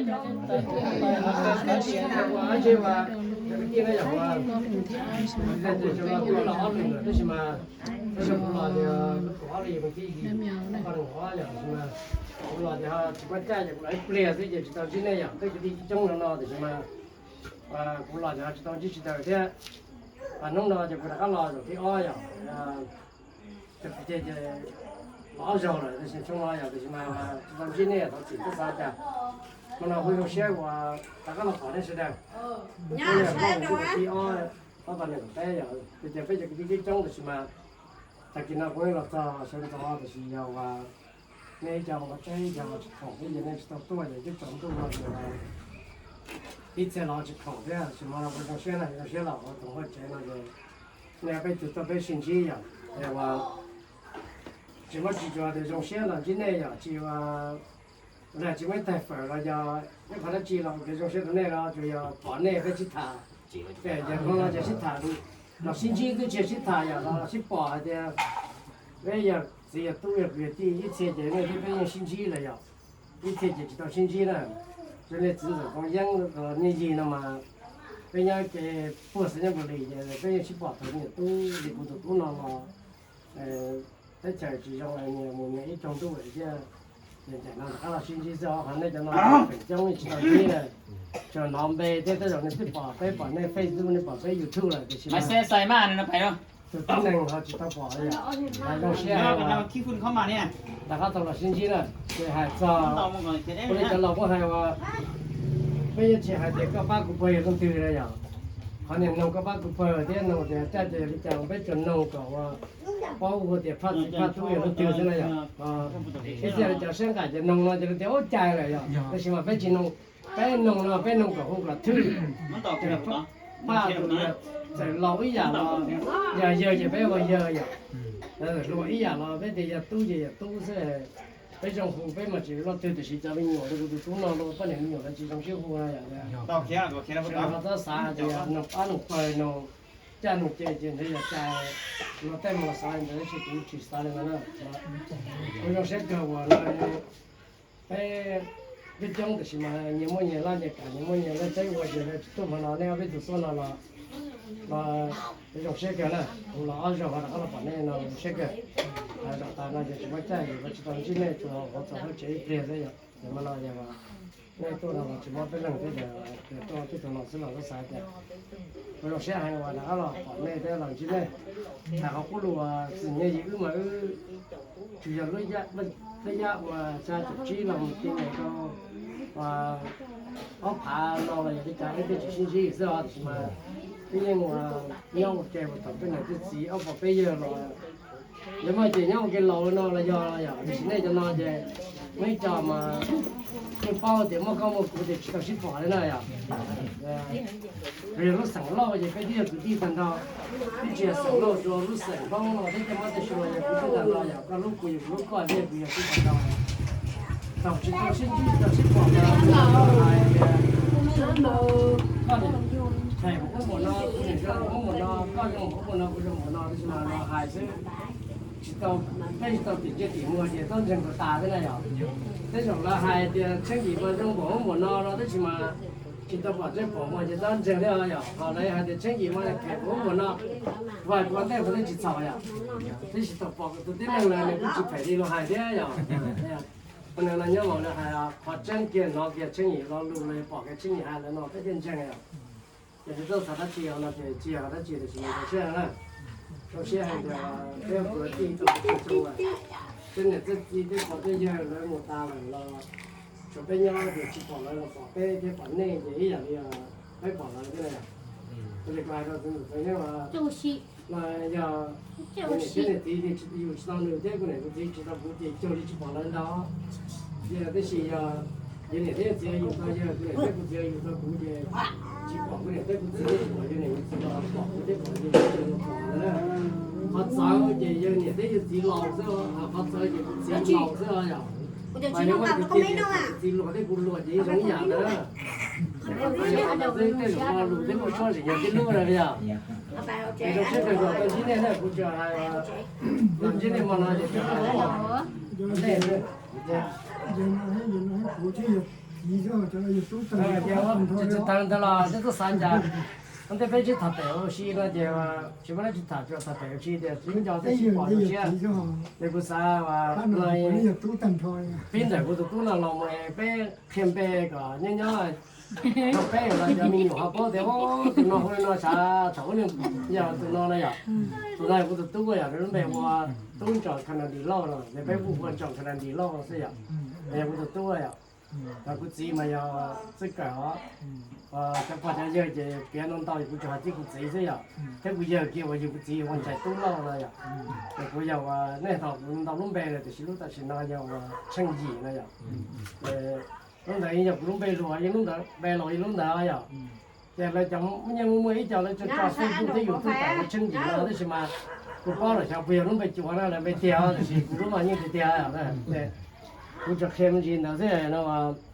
Tab sis mas kuv los ob lwm lawm, tab sis mas kuv los tias kuv ob lwm yog kuv thib yim, ob leeg ob yom, tab sis mas kuv los tias ho tsis muaj caij ces kuv los ib pliag xwb ces tsis tau ntsib nej yom, peb kwv tij coob coob no no, tab sis mas kuv los tias ho tsis tau ntsib tsis tau thiab. Hnub no ces kuv rov qab los zaum thib ob yom, ces los ob zaug lawm, tab sis xyoo no yom, tab sis mas tsis tau ntsib nej, thov txim, twb xav tias hmo no kuj zoo siab uas rov qab los pom nej sawv daws. Kuv yog Hmoob Ntuj Kaum Tij ob, ob pab nees nkaum peb yom, tias peb cov kwv tij coob coob, tab sis mas tag kis no kuv los txog sawv ntxov, tab sis yog uas nej ib co qhov tseeb ib co tsis khoom thiab ces nej tsis tau tuaj ces twb tsaus ntuj no ces ib txhia los tsis khoom thiab, tab sis hmo no kuv zoo siab na, zoo siab los ua tus npawg tsev no ces nej peb tug tuaj peb sib ntsib yom, es uas tsis muaj tsis tsuas tias zoo siab los ntsib nej yom, tsis ua, tsis muaj ib tais fawm los yog ib qho dab tsi los kev zoo siab rau nej los tsuas yog pom nej peb sib tham. Ces hmo no ces sib tham, los sib ntsib twb tsis yog sib tham yom, los sib pom hais tias peb yog txiv yog tub yog kwv yog tij ib txhia ces nej thiab peb yeej sib ntsib lawm yom, ib txhia ces tsis tau sib ntsib na. Zoo li txiv ntxawm Txoov Yeeb, nej yig no mas peb nyob kev puag Xeev Nyob Npus Lis ces peb yeej sib pom thaum me nyuam tub li kuv tus tub no los teb chaws tsis zoo, mus mus ib rooj ntuj thiab, ces ncaim no rov qab los sib ntsib xwb os. Qhov nej cov no feem coob tsis tau ntsib na, tsuas hnov npe thiab tej zaum nej twb pom, peb pom nej Facebook, nej pom peb YouTube lawm tiam sis mas tus tib neeg ho tsis tau pom li. Zoo siab rov qab tau los sib ntsib na. Ces hais txog ua li cov laus kuj hais uas peb yeej tsis hais tias koj pab kuv pawg yog leej twg na yom. Qhov niag noog koj pab kuv pawg thiab noog tias caj ces yog li cas, peb tsuas noog kom uas paub ua tias phaj txiv phaj tub yog leej twg xwb na yom. Ib txhia li cov siab nqaim ces noog no ces lawv tias ub cai lawm yom, tab sis mas peb tsis noog, peb noog no peb noog kom hu kom thwj. Phaj tus txawm laus ib yam los, yog yawg ces peb ua yawg yom, hluas ib yam los peb tias yog tub ces yog tub xwb. Peb zoo hu peb mas tsis loj twg, tiam sis cov me nyuam li kuv tus tub no los poj niam me nyuam lawv tsis zoo siab hu na yom. Ho txhob xav hais tias noog pab noog pawg noog caj noog ces ces ntshe yog cai, luag tej mus los xav li ntawd, tab sis kuv tsis xav li ntawd na. Kuv zoo siab kawg uas no peb coob coob tab sis mas nyias muaj nyias laj nyias kam, nyias muaj nyias laj teb ua ces lawv tsis tuaj hmo no, nej ob peb tug tuaj no los, los zoo siab kawg na. Kuv los ob zaug ho rov qab los pom nej no zoo siab kawg. Zaum tas no ces tsis muaj caij, tsis tau ntsib nej, tsuas ua txog hauv tsev ib pliag xwb yom. Ces hmo no yog nej tuaj no los tsis muaj peb leeg thiab, ces tuaj peb tug no xwb los txhob xav tias. Kuv zoo siab heev uas rov qab los pom nej thiab los ntsib nej. Hais qhov qub lus uas txwm nyuj yim wb mas wb tsuas yog lub yaj uas xya caum tsib los mus ti rau ob phav no los yog li cas wb thiaj tsis sib ntsib xwb os, tiam sis mas wb yeej ua nyob ua ke uas thaum peb niam peb txiv ob pog peb yawg los, yog mas ces nyob ua ke laus no los yog, yog tiam sis nej cov no ces muaj ib co mas yeej paub tias muaj koj muaj kuv ces tsis tau sib pom li na yom. Yog lub xeem Lauj ces peb twb yog kwv tij tag nrho, twb tsis yog xeem Lauj, tsuas lub xeem Hmoob no thiab cov Hmoob tej suav yog kwv tij tag nrho, yog koj hlub kuv, yog kuv hlub koj, yog kuv yog kwv tij tag nrho. Thaum tsis tau sib ntsib tsis tau sib pom los hais tias koj niam them kuv ub npaum no, kuv niam zoo kuv ub npaum no, koj zoo kuv ub npaum no, kuv zoo npaum no, tab sis mas los hais xwb, tsis tau, peb tsis tau tim ntsej tim muag ces txhob ntseeg kom tas thiab na yom. Tej zaum lawv hais tias Tsheej Yim mas zoo npaum ub npaum no no tab sis mas tsis tau pom ntsej pom muag ces txhob ntseeg thiab yom. Ho lawv hais tias Tsheej Yim mas them kuv ub npaum no, kuv hais kuv ua ntej kuv twb tsis txhaum yom. Twb tsis tau pom tus tib neeg los nws kuj tsis phem li luag hais thiab yom. Ua no nyob mas lawv hais qhov tseeb kiag hnov kiag Tsheej Yim lo lus los pom kiag Tsheej Yim hais lawm no peb thiaj ntseeg yom. Ces tsis txawj xav dab tsi no ces tsis yog dab tsi tiam sis zoo siab na. Zoo siab hais tias peb ua kwv tij tau txog txog txoj niam txoj txiv tej pog tej yawg lawv mus tas lawm los tshuav peb nyob ces tsis pom lawv los pom peb thiab pom nej ces ib yam li peb pom lawv thiab na. Ua li kuv hais rau tus ntxhais Txoov Yeeb los yog kuv niam thiab niam txiv yus tsis tau nws thiab kuv niam kuv txiv tsis tau kuv ces cuag li tsis pom lawv ntag. Yog tab sis yog yus niam thiab yus txiv yus tau yawg, kuv niam thiab kuv txiv yus tau kuv ces tsis pom kuv niam thiab kuv txiv, tsis pom yus niam yus txiv los pom kuv thiab pom yus niam yus txiv los pom lawm. Qhov txawv ces yawg niam thiab yawg txiv laus xwb, qhov txawv ces kuv txiv laus xwb os yom. Mas yog muaj tus txiv tias kuv txiv luag thiab kuv luag ces yeej zoo ib yam ntawd. Ces qhov txawv yog qhov ntawd xwb, tej zaum lo lus thiab muaj suab zim yog tib lub na yom. Ces zoo siab kawg los tuaj ntsib nej na, kuv tsuas hais los ntsib nej hmo no ces tsuas hais nej xwb. Ces tsis tag ntawd los neb tuaj xav cas, ua ntej peb sib tham pem ua si no ces tsis muaj dab tsi tham, tsuas tham pem ua si tias tsis nco thiab sib pom zoo siab. Ces kuv xav pib ntawm kuv tus tub no los mus peb qhia npe kom nyob nyob rau peb los cov me nyuam ho paub tias tus no hu li no, tsav thaum ub yog tus no no yom. Tus no yog kuv tus tub yom, nws lub npe hu ua Tub Ntsoom Kha Nas Dis Lauj no, ces peb kuj hu ua Ntsoom Kha Nas Dis Lauj xwb yom. Yog kuv tus tub yom. Kuv txiv mas yog txij kawm os, cov pog cov yawg ces piav no ntau, kuv tsuas hais txij kuv txiv xwb yom. Thiab kuv yawg kiag uas yug kuv txiv hu ua Ntxhais Tub Lauj no yom. Ces kuv yog uas nej tau kuv ntau lub npe lawm tiam sis lub tam sim no yog uas Tsheej Yim no yom. Lub ntawd yog kuv lub npe hluas, yog lub ntawd npe laus yog lub ntawd yom. Ces lawv cov nyeej muaj muaj ib co lawv tso tso Facebook thiab YouTube tas ua Tsheej Yim no tab sis mas kuv paub lawm xyov puas yog lub npe cuav na lawv npe tiag, tab sis kuv lub mas yeej tiag tiag. Kuv tsuas qhia me ntsis ntawd xwb no,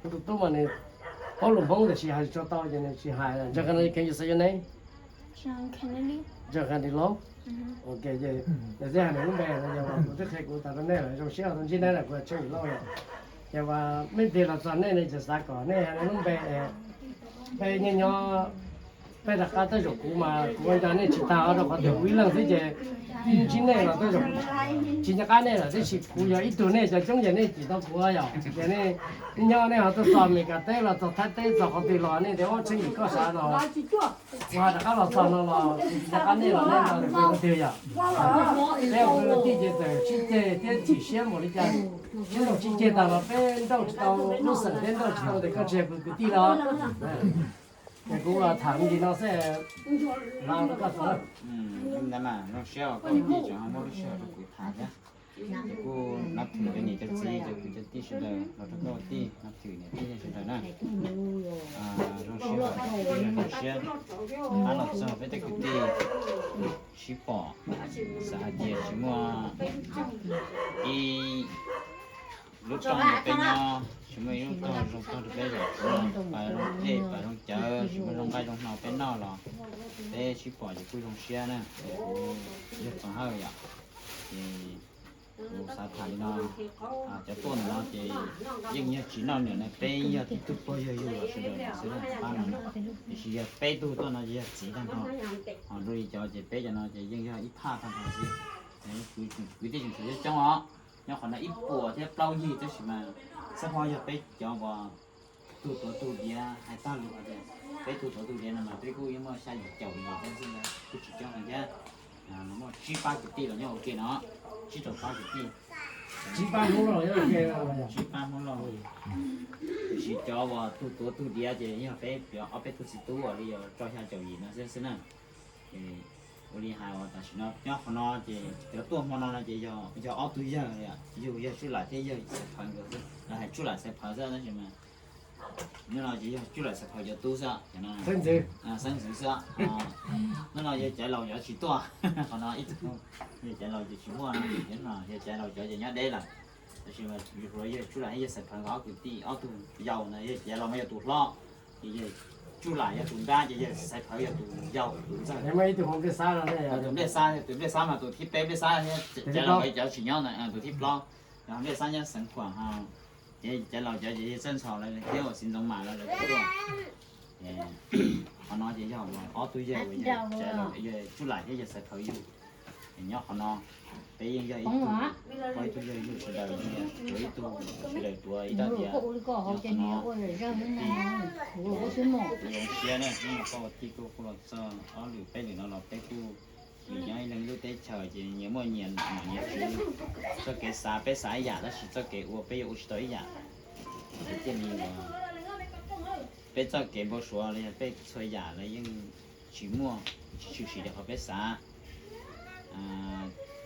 kuv tus tub mas nws paub lus Hmoob tab sis hais tsis tau ces nws tsis hais. Ntsoom Kha Nas Dis Lauj. Ntsoom Kha Nas Dis Lauj. Ces hais nws lub npe no, kuv twb qhia kuv tas rau nej lawm, zoo siab tau ntsib nej lawm, kuv Tsheej Yim Lauj yom. Ces uas me ntsis los txog nej ne ces xav kom nej hais lub npe, peb nyob nyob, peb rov qab tej zaum kuv mas kuv ua nco nej tsis tag rau qhov tias kuv ib leeg xwb ces ntsib nej los tej zaum tsis nco qab nej lawm, tab sis kuv yog ib tug nej cov coob ces nej cim tau kuv yom. Ces nej nyob nej ho tuaj txog Amelikas teb los txog Thaib teb txog qhov twg los nej tias ua Tsheej Yim koj sawv no, kuv ho rov qab los txog no los kuv tsis nco qab nej los nej nco kuv twg yom. Peb ua kwv tij ces txawm sib ceg thiab chim siab npaum li cas, sib nrauj sib ceg tas los peb nrauj tsis tau lub xeem thiab nrauj tsis tau tias koj tsis yog kuv kwv tij los. Ces kuv tham me ntsis no xwb, los rau koj xav. Zoo siab koj tseem ho muab lub sij hawm rau kuv tham thiab. Ces kuj nab thwm cov niam cov txiv cov kwv cov tij sawv daws los rau koj ua tij, nab thwm niam tij sawv daws na. Zoo siab, zoo siab. Qab los txog peb tej kwv tij sib pom, xav hais tias tsis muaj ib lub rooj rau peb nyob, tsis muaj ib lub rooj zoo tog rau peb zaum, tsis muaj pas zoo dej pas zoo cawv, tsis muaj zoo nqaij zoo hno peb noj los peb sib pom ces kuj zoo siab na. Kuv yog Txoov Hawj yom, ces kuv xav tham li no, cov tuaj ntawm no ces yeej yog tsis noj nws na, peb yog tib tug pog yawg yug los sawv daws xwb pab no, tiam sis yog peb tug tuaj no ces yog txiv tag nrho, ho zoo li cov ces peb cov no ces yeej yog ib thaj tag nrho xwb. Kwv tij tseem tshuav coob os, nyob qhov no ib puas thiab plaub yig tab sis mas xab phob yog peb cov uas tug tuav tug diav hais tag lus hais tias peb tug tuav tug diav no mas peb kuj yeej muaj xya yim caum yim tab xwb ntag, kuj tsis coob heev thiab. Muaj tsib pab kwv tij los nyob ua ke no, tsib rau pab kwv tij, tsib pab Hmoob Lauj, tsib pab Hmoob Lauj. Tiam sis cov uas tug tuav tug diav ces yog peb piav ob peb tug txiv tub uas li yog rau xya caum yim no xwb xwb na. Ua li hais uas tam sim no nyob qhov no ces cov tuaj hmo no no ces yog ob tug yawg, yug yawg Tsuj Laim thiab yawg Xaiv Phawv nkawd xwb, lawv hais Tsuj Laim Xaiv Phawv xwb tab sis mas hnub no ces yog Tsuj Laim Xaiv Phawv cov tub xwb, xeeb ntxwv xwb. Hnub no yawg Caiv Laus cov tsis tuaj, qhov no ib tug yawg Caiv Laus ces tsis muaj no, yawg Caiv Laus cov ces nyob deb lawm. Tab sis mas yawg Tsuj Laim thiab yawg Xaiv Phawv nkawd ob kwv tij ob tug yau ntag, yawg Caiv Laus mas yog tus hlob, ces yawg Tsuj Laim yog tus nrab, ces yawg Xaiv Phawv yog tus yau tus ntxawg. Tus nplej xab, tus nplej xab mas tus thib peb, nplej xab thiab Caiv Laus nkawd cov tsis nyob ntawd, tus thib plaub, nplej xab nyob Xeev Khuam ho, ces Caiv Laus cov ces yawg Txawj Ntxhov lawv thiab uas Txiv Ntxoov Mas lawv tuaj. Qhov no ces yog ob tug yawg uas yawg Tsuj Laim thiab yawg Xaiv Phawv yug. Nyob qhov no peb yeej yog ib tug, ib tug yawg yug sawv daws, tuav ib tug, sawv daws tuav ib tag tias nyob qhov no zoo siab na, hnub no koj ua tij kuj los txog ob lwm peb lwm no los peb kuj vim nyob ib leeg lub teb chaws ces nyias muaj nyias nom nyias tswv, txoj kev xav peb xav ib yam tab sis txoj kev ua peb yuav ua tsis tau ib yam. Ces thiaj li uas peb txoj kev npau suav los yog peb txhua yam los yeej tsis muaj, tsis tshwm sim li qhov peb xav.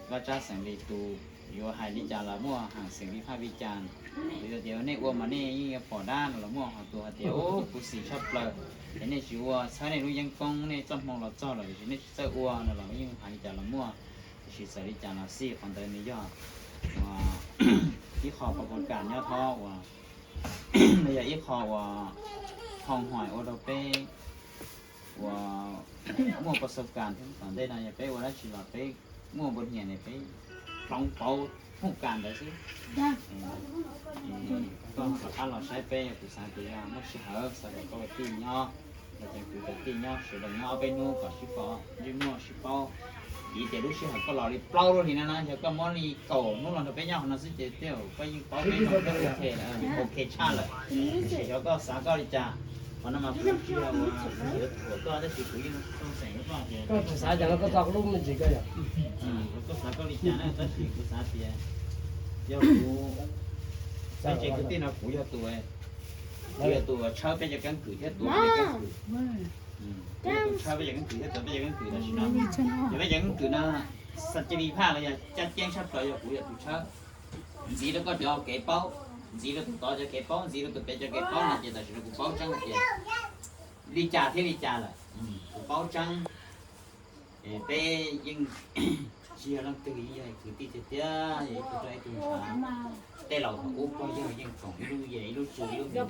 Vaj tsab xeem li tus yuav hais li cas los muaj, hais xeem li phaj li cas, tus yuav tias nej ua mas nej yeej yuav pom dab no los muaj, ho tus hais tias kuv xim tshaj plaws, ces nej tsis ua, txhawb nej lub yeeb koob, nej txoj hmoo los txog lawm tiam sis nej tsis txawj ua no los yeej hais li cas los muaj. Tiam sis txawm li cas los xij qhov ntawd nws yog ib qho pos kos kam nyob thob uas nws yog ib qho uas hoo hais ua rau peb uas muaj pos kos kam thiab tom ntej no yog peb ua dab tsi los peb muaj npua nyiam ne peb hloov pauv Phooj kam ntawd xwb. Koj rov qab los saib peb, yog kuv xav tias yog muaj sij hawm xav kom koj ua tij nyob, los ces kuv cov tij nyob sawv daws nyob ob peb hnub kom sib pom sib muaj sib paub. Vim tias lub sij hawm koj los li plaub lub hlis no na, yog koj muab li kaum hnub los nrog peb nyob qhov no xwb ces tej zaum koj yeej paub peb zoo thiab, ok tshaj lawm. Tiam sis xyov koj xav koj li cas, qhov no mas kuv tsis yog uas yuav thuam koj tab sis kuv yeej xav xeem koj tias koj xav cas los koj tau lub me ntsis koj yom. Koj xav koj li cas na tab sis kuv xav tias yog kuv, peb tsev kwv tij no kuv yog tus, kuv yog tus tshawb peb cov keeb kwm thiab tuav peb cov keeb kwm. Kuv yog tus tshawb peb cov keeb kwm thiab tuav peb cov keeb kwm tam sim no. Ces peb cov keeb kwm no xav cia li phaj los yog caj ceeb tshaj plaws yog kuv yog tus tshawb. Ntxiv rau koj cov kev paub, ntxiv rau tus tod cov kev paub, ntxiv rau tus pem cov kev paub no ces tam sim no kuv paub tseeb hais tias li cas thiab li cas lawm. Kuv paub tseeb, peb yeej tsis yog leej twg, yeej yog kwv tij tiag tiag, yog ib tug roj ib tug ntshav. Tej laus thaum ub pog yawg yeej koom ib lub yias ib lub tsu ib lub npua,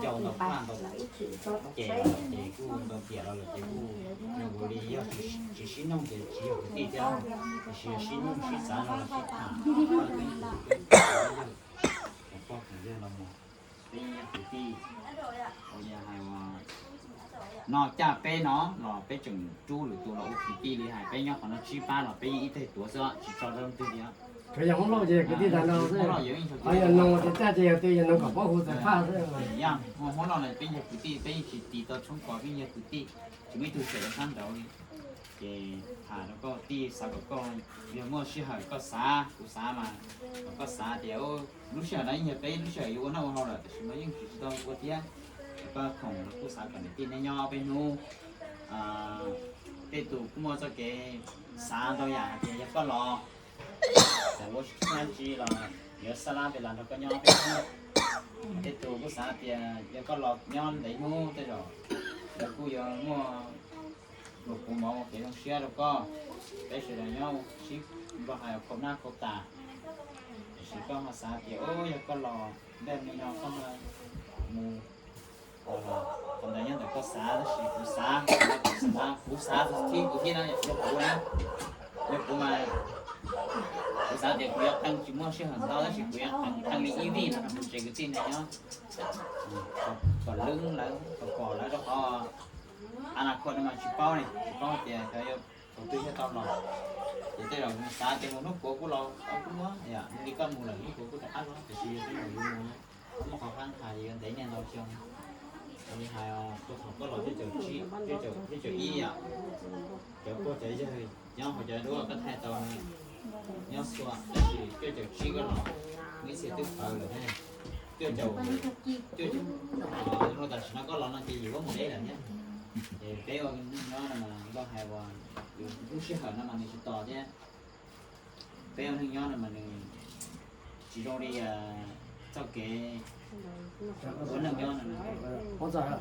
cau ntau paj ntau ces, ces kuj ntau tiam los lawm ces kuj yog kuv li yog tsis sib noog ces tsis yog kwv tij thiab, tiam sis yog sib noog sib txav no los sib tham, pog koom yawg los mus, peb yeej yog kwv tij. Ua li hais uas no caj peb no los peb tseem rub lwm tus los ua kwv tij li hais peb nyob qhov no tsib pab los peb yeej ib teg tuav xwb tsis tso rau leej twg li. Yog Hmoob Lauj ces kwv tij tag no, yog Noog ces txaj ces yog tias yog Noog kom paub hu txawm phaj xwb. Yog Hmoob Lauj no peb yog kwv tij peb yeej tsis tis tau tshoob kos peb yog kwv tij, tsis muaj ib tug tseem sab nraud li. Ces tham rau koj tij xav kom koj yog muaj sij hawm koj xav kuv xav mas, kom koj xav tias lub sij hawm no yeej yog peb lub sij hawm yuav ua noj ua haus lawm tab sis mas yeej tsis tau ua thiab. Koj khoom los kuj xav kom niam tij neb nyob peb hnub. Tej tus kuj muaj txoj kev xav ntau yam hais tias yog koj los txawm ua tsis tau dab tsi los yuav xab lab pes las nrog koj nyob peb hnub. Tej tus kuj xav tias yog koj los nyob ntev hnub tej zaum lawv kuj yuav muaj lus puv mov ua kev zoo siab rau koj. Peb sawv daws nyob sib npau hais khau nab khau tas. Tiam sis koj ho xav tias yog koj los npaj me no koj mus, qhov ntawd nyob ntawm koj xav tab sis kuv xav, kuv xav, kuv xav txog thib kuv thiab no yog kuv na, yog kuv mas kuv xav tias kuv yuav qee tsis muaj sij hawm ntau tab sis kuv yuav qee li ib vij no mus tsev kwv tij ntawd nyob kom leeb lawv, kom pom lawv rau qhov a na khua no mas tsis paub ne, tsis paub tias xyov yuav thaum twg thiaj tau los. Ces tej zaum xav tias mus hnub puav kuj los tau kuj muab, yam li koj mus lawm hnub puav kuj rov qab los tiam sis yog tej zaum yuav mus muaj qhov qab hais yuav ntev niaj ntau xyoo. Li hais rau thaum koj los thib caum ib yom, cov pog cov yawg nyob hauv cov duab koj thaij tau nyob xua tab sis cuaj caum tsib koj los muaj ib txhia twb pawv lawm thiab. Cuaj caum, cuaj caum, tam sim no koj los no ces yim huab mus deb lawm thiab. Ces peb ua neej nyob no mas nkauj hais uas yus lub sij hawm no mas nws tsis tos thiab. Peb ua neej nyob no mas nws tsis zoo li txoj kev ua neej nyob no.